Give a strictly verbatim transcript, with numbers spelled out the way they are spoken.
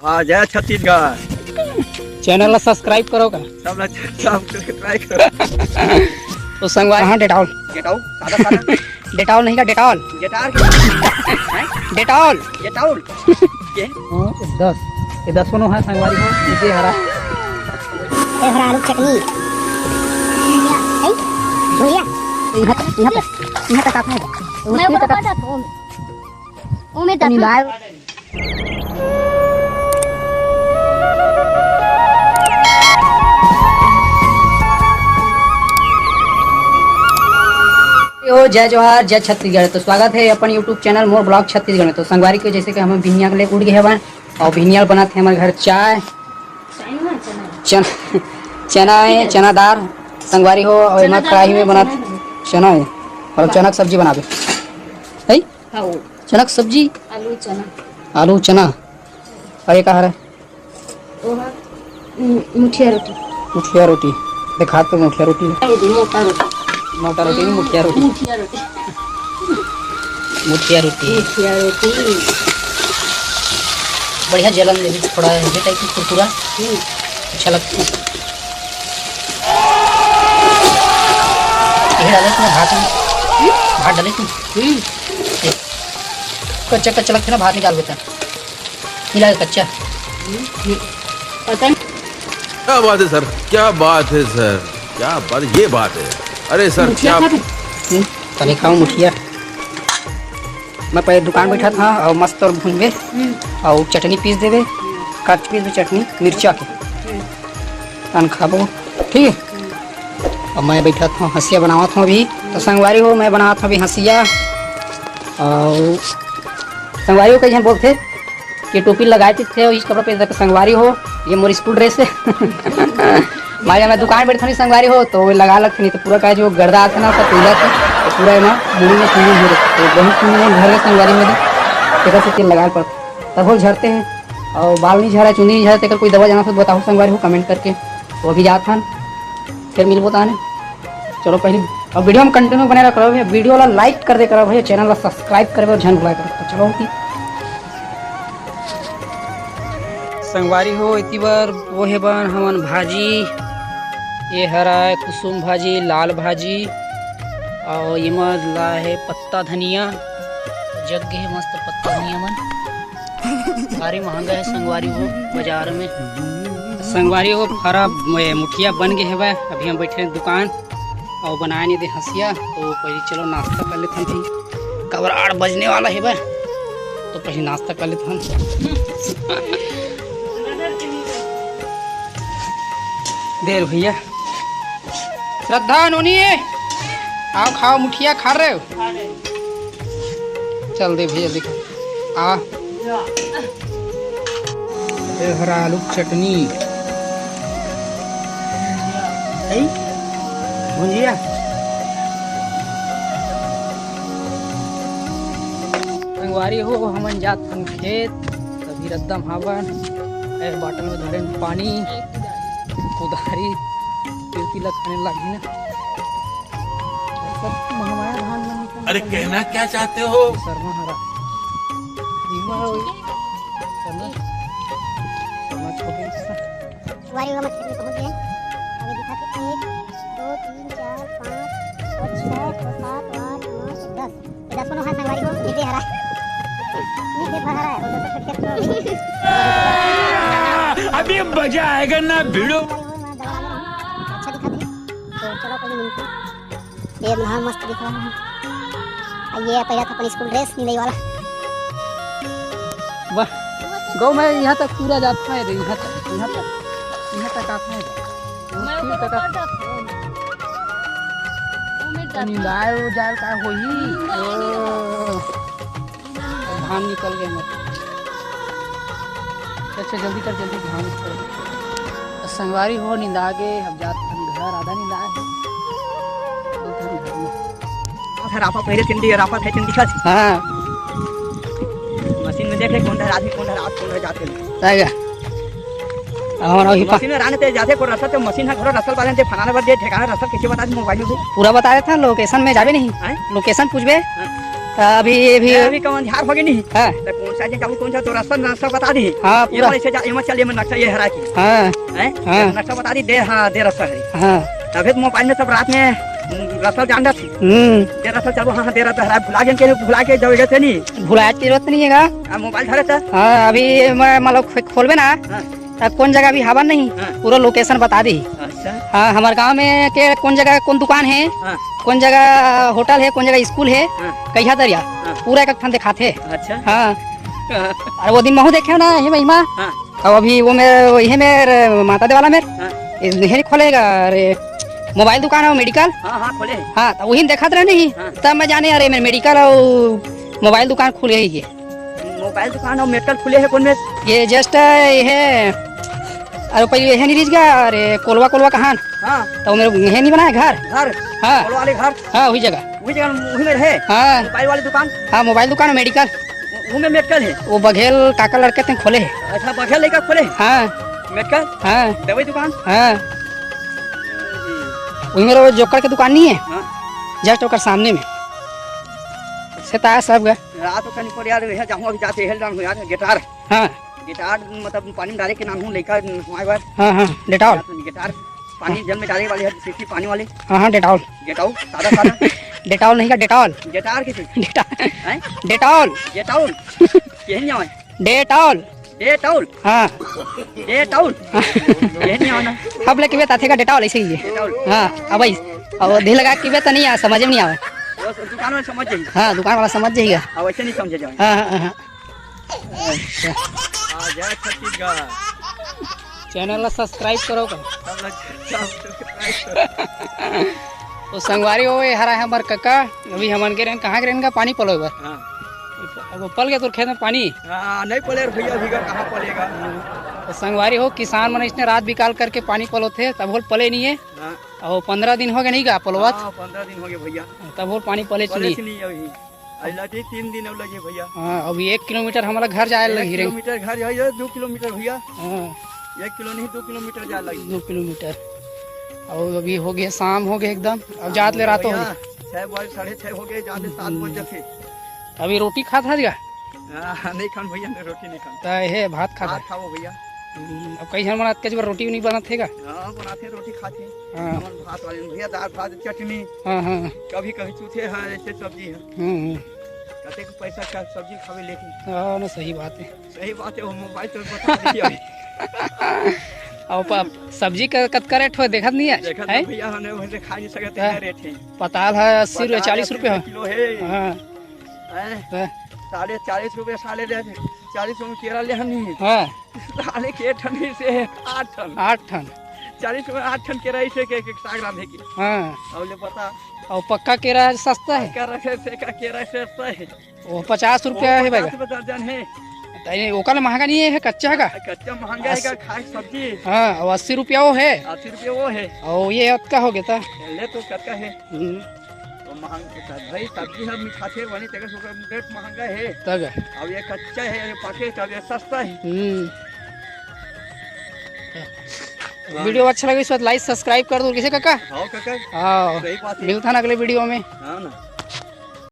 हाँ, जय छत्तीसगढ़। Channel ला subscribe करो का? सब ला subscribe करो। तो संगवारी, हाँ, डेटॉल। डेटॉल, सादा, सादा। डेटॉल नहीं का, डेटॉल। डेटॉल। हैं? डेटॉल। डेटॉल। ये? हाँ, दस। ये दस कोनो है संगवारी हो, ये हरा। ये हरा आलू चटनी। भैया, हैं? भैया। यहाँ तक, यहाँ तक, यहाँ तक आप हैं। मैं उसकी ऊपर तक आ जाता हूँ। वो मैं तनी जाता हूँ। लाए। हो, जय जोहार, जय छत्तीसगढ़। तो स्वागत है अपन YouTube channel मोर vlog छत्तीसगढ़ में। तो संगवारी को जैसे कि हम भिनिया के लिए उठ गए हवन और भिनिया बनात हे हमर घर चाय। चना, चना है, चना दार संगवारी हो, और एमा चना दार कढ़ाई में बनात चना है। चना है और चना के सब्जी बनाबे। है? हाँ, वो। चना के सब्जी? आलू चना। आलू चना। और ये का हरे? वो है, उम, मुठिया रोटी। मुठिया रोटी। देखा तो मुठिया रोटी। रोटी, मोटा रोटी। मोटा रोटी नहीं, मुठिया रोटी। मुठिया रोटी। मुठिया रोटी। मुठिया रोटी। बढ़िया जलन देवी, थोड़ा ये टाइप की कुरकुरा। हम्म। अच्छा लगता है। ये डाले तूने भात में? हम्म? भात डाले तू? हम्म। ये कच्चा कच्चा लगता है ना, भात निकाल देता है। मिला के कच्चा। पता नहीं। क्या बात है सर, क्या बात है सर, क्या बात, ये बात है। अरे सर, मुठिया क्या खा तू? हम्म, तनी खाओ मुठिया। मैं पहले दुकान बैठा था और मस्त और भूनबे हम्म। और चटनी पीस देबे, कच पीस दे चटनी मिर्चा के। हम्म। तन खाबो, ठीक है? और मैं बैठा था, हंसिया बनावत हूँ अभी। तो संगवारी हो, मैं बनावत हूँ अभी हंसिया। और संगवारी हो, कई झन बोलथे कि टोपी लगाए थे, इस कपड़ा पे संगवारी हो, ये मोर स्कूल ड्रेस है। मैं, मैं दुकान बैठे थनी संगवारी हो, तो वो लगा लगथे, नहीं तो पूरा का जो गर्दा आथे ना, सब पीला थे, तो पूरा एमा मुड़ी में चुन्नी हो रही, तो बहुत चुन्नी नहीं घर के संगवारी में, तेकर से तेल लगाए पड़ता, तब हो झरते हैं। और बाल नहीं झरा, चुन्नी नहीं झरा, तेकर कोई दवा जाना तो बताओ संगवारी हो comment करके। तो अभी जात हन, फिर मिलबो ताने। चलो पहले अब video में continue बने रह करो भैया, video ला like कर दे करो भैया, channel ला subscribe करे बर झन भुलाए करो। तो चलो कि संगवारी हो, इति बर वो हे बन हमन भाजी, ये हरा है कुसुम भाजी, लाल भाजी, और ये मन ला है पत्ता धनिया, जग गे हे मस्त पत्ता धनिया मन। भारी महंगा है संगवारी हो बाजार में। संगवारी हो, फरा ए, मुठिया बन गए हवय। अभी हम बैठे हैं दुकान और बनाए नहीं दे हंसिया, तो पहले चलो नाश्ता कर लेते हैं। काबर आठ बजने वाला है बा, तो पहले नाश्ता कर लेते हैं। देर भैया, श्रद्धा, नोनी, आओ खाओ, मुठिया खा रहे हो? चल दे भैया, देखो आ। ए हरा आलू के चटनी। ए? भुंजिया। संगवारी हो, हमन जात हन खेत, तभी रद्दा भावन, ए बाटल में धरे पानी, कुदारी, तिरती ला खने लागी ना। सब महमाया धान मन निकल अरे, निकल कहना क्या चाहते हो? शर्मा हरा। भीमा हो। शर्मा। शर्मा छोटे से। वारी वाला खेत में पहुंच गए। अभी दिखा के एक, दो, तीन, चार, पाँच, छः, छः, छः, सात, आठ, नौ, दस। ये दस कोनो है संगवारी हो, नीचे हरा। नीचे भर हरा है, वो तो खेत को। अभी मजा आएगा ना भिड़ो। अच्छा दिखा दे। तो चलो, कोई नहीं। ये बना मस्त दिख रहा है। ये पहला था अपन स्कूल ड्रेस नीले वाला। वाह, गौ मैं यहाँ तक पूरा जाता है रे, यहाँ तक, यहाँ तक, यहाँ तक आता है। मैं ऊपर तक ऊपर आता जाता हूँ। वो मेरे जाता है। निंदाए वो जाए का होई? ओ। धान निकल गए मत। अच्छा, जल्दी कर, जल्दी धान निकल। संगवारी हो, निंदा गे, अब जात हन घर, आधा निंदा है। राफा पहले तिंडी, राफा थे तिंडी खात। हाँ। मशीन में देखे कौन धरा आदमी, कौन धरा, कौन धरा जाते हैं। ताई गा। हमारा वही पा- मशीन में राने ते जाते को रसते मशीन है, घरो रसल वाले ते फनाने बर दे ठिकाना रसल कैसे बता दे मोबाइल में। पूरा बता देता, location में जाबे नहीं। हैं? Location पूछबे। हाँ। अभी ये भी ए, अभी कौन झार हो गए नहीं? हाँ। तो कौन सा जगह, कौन सा तो रास्ता, रास्ता बता दी। हाँ, ये पूरा। वाले से जा, एमा चल, एमा नक्शा ये हरा की। हाँ। हैं? हाँ। नक्शा बता दी, दे, हाँ, दे रास्ता है। हाँ। तभी तो मोबाइल में सब रात में, हम्म, रास्ता जान जाती। हम्म। दे रास्ता चलो, हाँ, हाँ, दे रास्ता हरा, भुला गए के, भुला के जाओ, जैसे नहीं। भुलाए के जरूरत नहीं है का? हाँ, मोबाइल धरे था। हाँ, अभी मैं, मतलब, खो-, खोलबे ना। हाँ। त कौन जगह अभी हवा नहीं, हाँ। पूरा location बता दी। अच्छा। हाँ, हमारे गांव में के कौन जगह कौन दुकान है, हाँ। कौन जगह होटल है, कौन जगह स्कूल है, हाँ। कहिया दरिया, हाँ। पूरा एक ठन दिखाते। अच्छा। हाँ। हाँ। अरे वो दिन महू देखे ना, ये महिमा। हाँ। अब अभी वो मेरे, ये मेरे माता देवाला मेरे, हाँ। ये नहीं खोलेगा, अरे मोबाइल दुकान है, मेडिकल। हाँ, हाँ, खोले हैं। हाँ, तो वही देखत रहे नहीं, हाँ। तब मैं जाने, अरे मेरे मेडिकल और मोबाइल दुकान खुल गई ये। मोबाइल दुकान और मेडिकल खुले है कौन में? ये just ये है, अरे पहले ये है नहीं रिज गया, अरे कोलवा, कोलवा कहान? हाँ। तो मेरे ये नहीं बनाया घर? घर? हाँ। कोलवा वाले घर? हाँ, वही जगह। वही जगह, वही में रहे? हाँ। मोबाइल वाली दुकान? हाँ, मोबाइल दुकान और मेडिकल। वो में मेडिकल है? वो बघेल काका लड़के ते खोले है। अच्छा, बघेल लड़का खोले है? हाँ। मेडिकल? हाँ। दवाई दुकान? हाँ। वही मेरा वो जोकर के दुकान नहीं है? हाँ। Just ओकर सामने में। से तार सब गए। रात को कहीं पर यार, यह जाऊँ अभी जाते हेल डाल यार, गिटार। हाँ। गिटार मतलब पानी में डाले के नाम हूँ, लइका हमारे बार। हाँ, हाँ, डेटॉल। गिटार पानी जल में डाले वाले है, सीसी पानी वाले। हाँ, हाँ, डेटॉल। डेटॉल, सादा, सादा। डेटॉल नहीं का, डेटॉल। गिटार की चीज। डेटा-, हैं? डेटॉल। डेटॉल। यही नहीं आवे। डेटॉल। डेटॉल। हाँ। डेटॉल। यही नहीं आवे ना। हम लेके भी ताथे का डेटॉल ऐसे ही है। डेटॉल। हाँ, अब भाई, अब ढील लगा के भी तो नहीं आ, समझ में नहीं आवे। वो दुकान में समझ जाइए। हाँ, दुकान वाला समझ जाएगा। अब ऐसे नहीं समझे जाए। हाँ, हाँ, हाँ। अच्छा। आ जय छत्तीसगढ़। Channel ला subscribe करो का? सब लोग subscribe करो। तो संगवारी हो, ये हरा है हमार कका। अभी हमन के रहन, कहाँ के रहन का पानी पलो बर? हाँ। अब पल गया तोर खेत में पानी? हाँ, नहीं पले रे भैया, भीगा कहाँ पलेगा? तो संगवारी हो, किसान मन इसने रात बिकाल करके पानी पलोथे, तब होल पले नहीं है। हाँ। और पंद्रह दिन हो गए नहीं का पलवत? हाँ, पंद्रह दिन हो गए भैया। तब होल पानी पले पले चुनी। चुनी अभी। अरे लगी तीन दिन अब लगे भैया। हाँ, अभी एक किलोमीटर हमारा घर जाए एक लगी रे। किलोमीटर घर जाए, दो किलोमीटर भैया। हाँ। एक किलो नहीं, दो किलोमीटर जाए लगी। दो किलोमीटर। और अभी हो गया, शाम हो गया एकदम। अब जात ले रात हो भैया, गई। छः बजे, साढ़े छः हो गए, जात ले सात बज जाते। अभी रोटी खात हस का? हाँ, नहीं खान भैया, नहीं, रोटी नहीं खान। त हे भात खात भात है। खाओ भैया। हम्म, अब कई झन मन आज के बार रोटी भी नहीं बनत हे का? हाँ, बनाते रोटी खाते। हाँ। हमन भात वाले भैया, दाल भात चटनी। हाँ, हाँ। कभी कभी चूथे हैं, ऐसे सब्जी है। हम्म, हम्म। कहते कि पैसा का सब्जी खावे लेके। हाँ, ना, सही बात है। सही बात है, वो मोबाइल तो बता दिया। अब प-, सब्जी का कतका रेट हो, देखत नहीं है? देखत हैं? नहीं भैया, हमने वैसे खा नहीं सकते, हाँ। इतना रेट है। पताल है अस्सी रुपये, पताल चालीस रुपये अस्सी हो। किलो है। हाँ। हैं? हाँ। साढ़े चालीस रुपये साले ले, चालीस रुपये केरा ले हमनी। हाँ। साले के ठन से आठ ठन। आठ ठन। चालीस रुपये आठ ठन केरा इसे के, के साग रांधे के। हाँ। अब ले पता। और पक्का केरा सस्ता है? पक्का रखे से का केरा सस्ता है। वो पचास रुपया वो है भाई। पचास रुपया दर्जन है। त ये ओकर ले महंगा नहीं है, कच्चा है का? कच्चा महंगा है का, अस-, खाए सब्जी। हाँ, और अस्सी रुपया वो है। अस्सी रुपया वो है। और ये अतका हो गया था। ले तो कतका है। हम्म। तो महंग, भाई सब्जी हम खाते बनी, तेरे से रेट महंगा है। तब। अब ये कच्चा है, ये पके, तब ये सस्ता है। हम्म। हाँ। Video अच्छा लगे, इस बात like subscribe कर दो, किसे काका? हाँ काका। हाँ। सही बात है। मिलता ना अगले video में। हाँ ना।